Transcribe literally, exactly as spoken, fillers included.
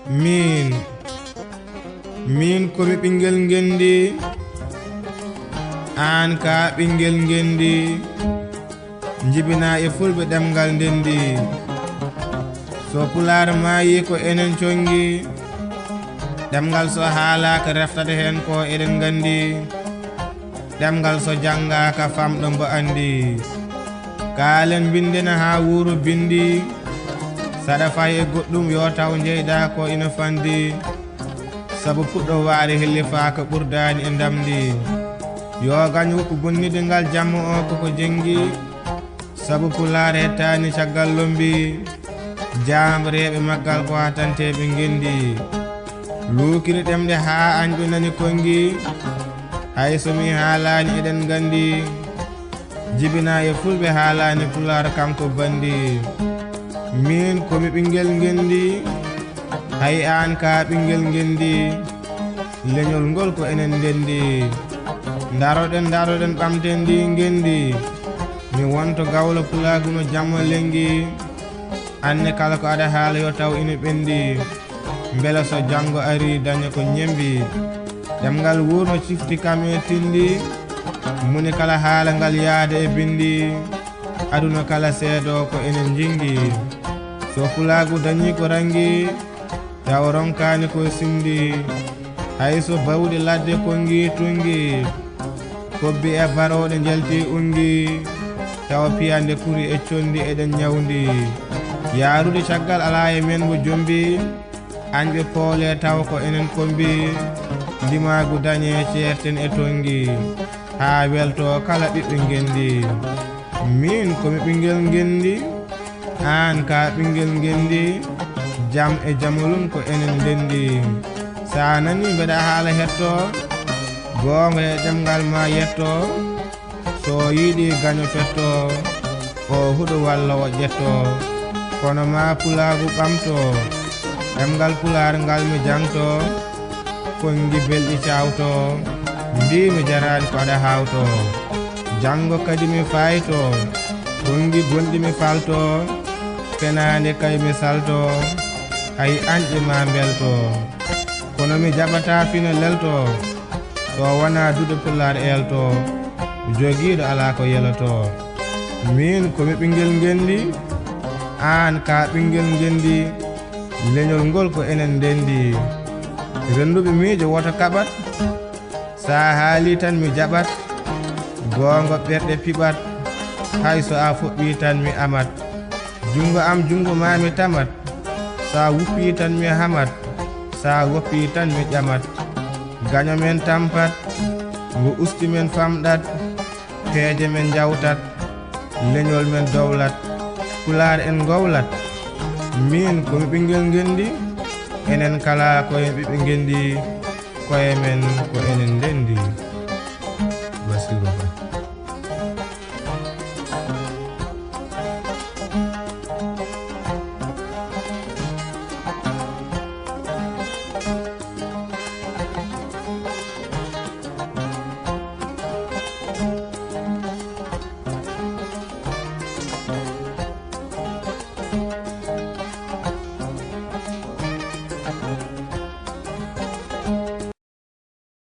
Min, min ko mi ɓinngel ngenndi, aan ka ɓinngel ngenndi, njibinaa e fulɓe ɗemngal ndenndi. So pulaar maayi ko enen conngi, ɗemngal so haalaaka reftata heen ko eɗen nganndi. Ɗemngal so janngaaka famɗo mbo anndi. Kaalen mbinnde na haa wuuro binndi. Saɗa fay e goɗɗum yo taw njeyɗaa ko ina fanndi. Sabu puɗɗo waare hellifaaka ɓurdaani e ndamndi. Yo gañ woppu bonnide ngal jamma o koko jenngi. Sabu pulaar hettaani caggal lommbi. Jaamreeɓe maggal ko hatanteeɓe ngenndi. Luukiri ɗemɗe haa añɓe nani konngi. Hay so mi haalaani eɗen nganndi. Jibinaa e fulɓe haalaani pulaar kanko banndi. Min ko mi ɓinngel ngenndi. Hay aan ka ɓinngel ngenndi. Leñol ngol ko enen ndenndi. Ndaroɗen, ndaroɗen ɓamten ndi ngenndi. Mi wonto gawlo pulaagu no jamma lenngi. Aan ne kala ko aɗa haala yo taw ina ɓenndi. Mbela so janngo arii daña ko ñemmbi. Ɗemngal wuurno cifti kam e tinndi. Moni kala haala ngal yahda e binndi. Aduna kala seedo ko enen njinngi. So pulaagu dañii ko ranngi, taw ronkaani ko sinndi. Hay so bawɗe ladde konngi tunngi, kobbi e barooɗe njalti unngi, tawa piyannde kuri e conndi eɗen ñawndi. Yahrude caggal alaa e men mbo jommbi, añɓe poole taw ko enen kommbi, ndimaagu dañee ceerten e tonngi, haa welto kala ɓiɓɓe ngenndi. Min ko mi ɓinngel ngenndi, aan ka ɓinngel ngenndi, jam e jamalun ko enen ndenndi. Sa nani mbeɗa haala hetto, goonga e ɗemngal ma yetto, so yiɗi gaño fetto, o huɗo walla o ƴetto, kono ma pulaagu ɓamto, ɗemngal pulaar ngal mi jaŋto, konngi belɗi cawto, mbiimi jaraani ko aɗa hawto. Janngo kadi mi fayto, konngi gonɗi mi falto, fenaande kay mi salto, hay añɓe ma mbelto. Kono mi jaɓataa fina lelto, so wonaa duɗe pulaar eelto, jogiiɗo alaa ko yeloto. Min ko mi ɓinngel ngenndi, aan ka ɓinngel ngenndi, leñol ngol ko enen ndenndi. Rennduɓe miijo woto kaɓat, sa haali tan mi jaɓat, goongo ɓerɗe piɓat, hay so a fuɗɗi tan mi amat. Junngo am junngo ma mi tamat, sa wuppi tan mi hamat, sa woppi tan mi ƴamat. Gaño men tampat, ngo usti men famɗat, peeje men njawtat, leñol men dowlat, pulaar en ngowlat. Min ko mi ɓinngel ngenndi, enen kala ko en ɓiɓɓe ngenndi, koye men ko enen ndenndi. Basiru Ba.